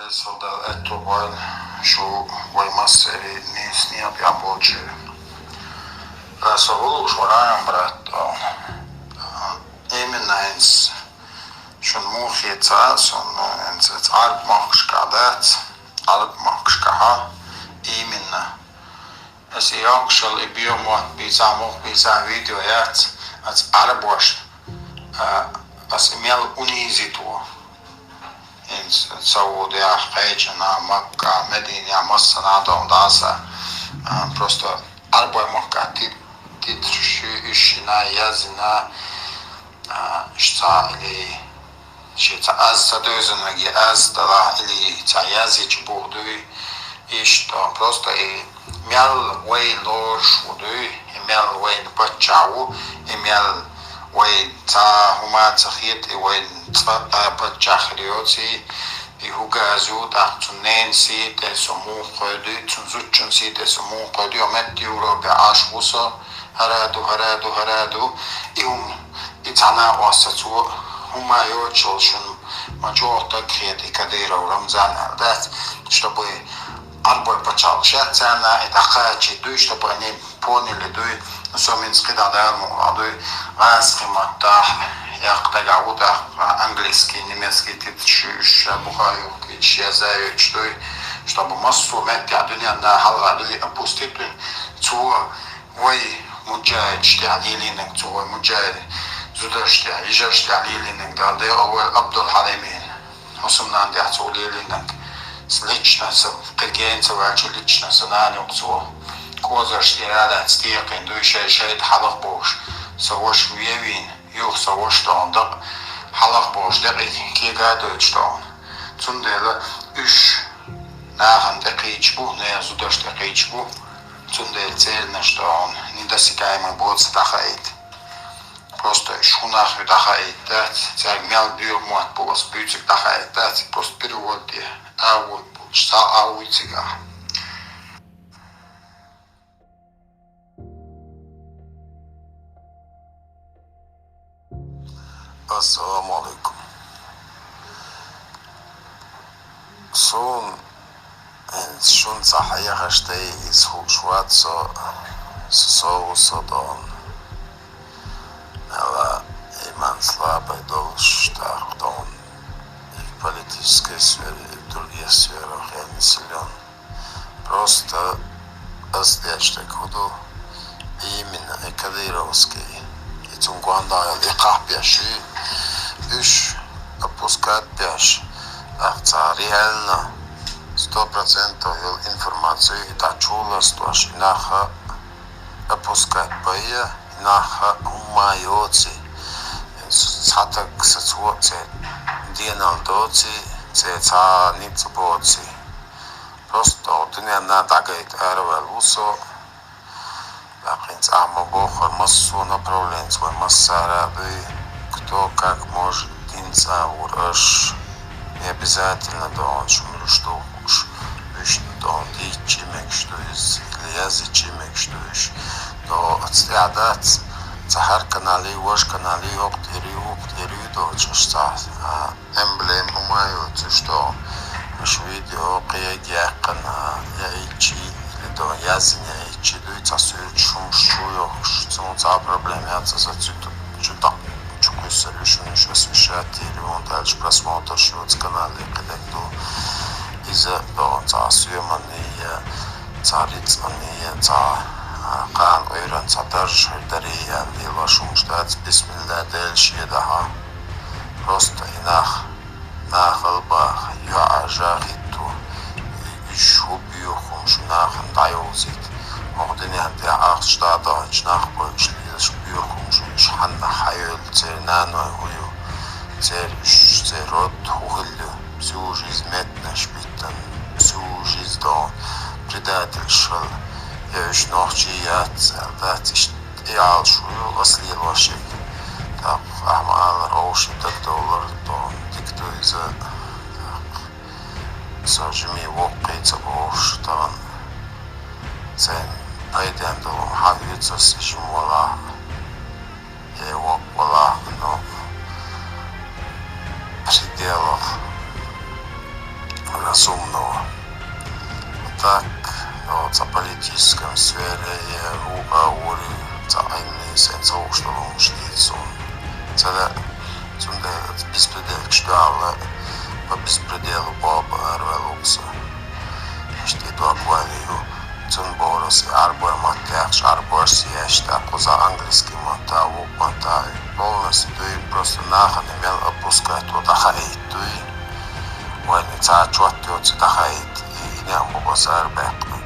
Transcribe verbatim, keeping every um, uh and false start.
Эсал Дала аьттув бойла шу вай массерий нийса некъа тӀехь болчеран. Аса гӀуллакхаш вара, брат, именно хӀинца шуна муха хета, сан, ну, хӀинца Ӏарб махкашкахь дац, Ӏарб махкашкахьа именно. Аса и йоккхушал и беха мотт бийцахь, мух бийцахь видео яц, аса Ӏарбошна, а, аса мел унизить ву. ХӀинца Саудехь, Кхечанахь, Маккахь, Мединехь, массанахь доху дӀаса, а, просто Ӏарбойн махкахь ти-, титраш ю, уьш йина, язйина, а, уьш цхьа или шен цхьа аз ца девзина веге аз далахь или цхьа язйича бух дуй, иштта, просто и мел вай лоруш ву дуй, и мел вайна паччахь ву, и мел вай цхьа хӀума ца хета, и вайна цкъа а паччахь хир йоций, и хӀу газа ю, тӀаккха цуьнан ненан сий тӀе со муха кхойдуй, цуьнан зудчун сий тӀе со муха кхойдуй, хьо метта Европе Ӏаш ву со, хӀара ду, хӀара ду, хӀара ду, и хӀума, и цхьа накъост сацо, хӀума йоцуш йолу шуна ма чӀогӀа таг хета и Кадыров Рамзан аьлла дац, чтобы Ӏарбой пачхьалкх шаьццарна и дӀакхачийта дуй, чтобы они поняли дуй, со минца кхидӀа Дала мукъ лахь дуй, гӀазкхи маттахь, яккха дагахь ву тӀаккха английский, немецкий титраш ю, уьш ша буха юхкийча яза йойтуш дуй, чтобы массо а меттехь дуьненна хьалха дуй опустить дуй, цо вай муджахидаш тӀехь лелийнарг, цо вай муджахид зудаш тӀехь, йижарш тӀехь лелийнарг Дала декъал войла Абдул-Хьалимин. Хьусамнан тӀехь цо лелийнарг. Лично сан, кхин гена ца ваьлча, лично сан нана ю-кх цо. Козаш тӀера а лаьцна текхийна дуй шай-шайта хьалха бохуш. Сан ваша вен вийна, юха сан ваша тӀехь дакъа хьалха бохуш, декъий кега а дойтуш тӀехь. Цундела уьш нахана тӀекхийча бу, нехан зудаш тӀекхийча бу. Цундела церан аша тӀехь недосягаемый боцу дӀахаийта. Просто уьш хӀун нах ю дӀахаийта дац, цаьрга мел боьха мотт бу аса буьйцург дӀахаийта дац, просто перевод де, а вот бу, цхьа а вуй цигахь. Ассаламу алейкум. Суна хӀинца шуна цхьа хьехаш дай иза хууш вац со, со, со ву со дон. Мела иман слабый долуш, тӀаккха дон и в политической сфере, и в других сферах я не силен. Просто ас деш дерг хӀун ду, именно и кадыровский, и цунна гондагӀа йолу и кхахь беш, уьш опускать беш, тӀаккха цхьа реально, сто процентов йолу информацию и дӀачуластош, и нах а опускать байя, и нах а хӀумма йоций, цхьа таг сацо а церан денал доций, церан цхьа ницкъ боций. Просто дуьненна дӀагайта араваьлла ву со. ТӀаккха хӀинца ахьа ма боххура, массо а направленца вай массара а дуй, кто как может, динца а вур аш. Не обязательно догӀун шу муьлш ду хууш, уьш догӀун дийцча а мегаш ду иза, или язйича а мегаш ду уьш. Но оцу тӀехь дац, цхьа хӀара канал ю, важа канал ю, хӀокху тӀера ю, хӀокху тӀера ю доцуш аш цхьа, а, эмблема хӀума йоцуш догӀу. Аша видео кхига яьккхина яйчи, или догӀу язйина яйчи дуй, цхьа суьрташ хӀумаш чу йохуш, цунна цхьа проблема яц, аса цуьнан чу дакъ чу кхуьссур ю шуна, уьш аса уьш шаттийра юхна даьлча просмотрш йоцу канале кхидерг ду. Иза догӀу цхьа соьманний я, цхьа рицкъаний я, цхьа, а, кхана Ӏуьйранна цхьа дарж хир дарий аьлла лелош хӀумаш дац, бисмилла, Дела шен дахьа. Просто и нах, нахала баха, йоӀа жа хӀитто, и уьш хӀу боьху хӀума шу нахана дӀайовзийта. ХӀокху дуьненна тӀехь ахча дӀа а даханчу нах бойуш лелаш боьху хӀума шу уьш хьанна хьайолу, церан наной хӀу ю, церан уьш, церан род хӀу хилла ю, всю жизнь меттанаш биттана, всю жизнь догӀу предательш хилла, я уьш нохчий яц аьлла дац, иштта тӀеалаш ву аса лелош ерг. ТӀаккха ахьа ма аллара, овший дагадовлар догӀу дика ду иза. ТӀаккха со жимий воккхий ца бохуш тахана, сайна пайденна долу хӀума хьан оьцу аса жима валахь а, я воккха валахь а, но пределах, раз Цундела беспределчу дуьхьал, по беспределу боху арваьлла ву со. Иштта и дог вайла ю. Цунна бохурас и Ӏарбой мотт яхаш, Ӏарбош еш, тӀаккха кхузахь английский мотт а, вукху мотт а. Полностью дуй, просто нахана мел отпускать ву дӀахаийта дуй. Вайна цхьа чот йоцу дӀахаийта, и, и неӀ бу базар баьккхина.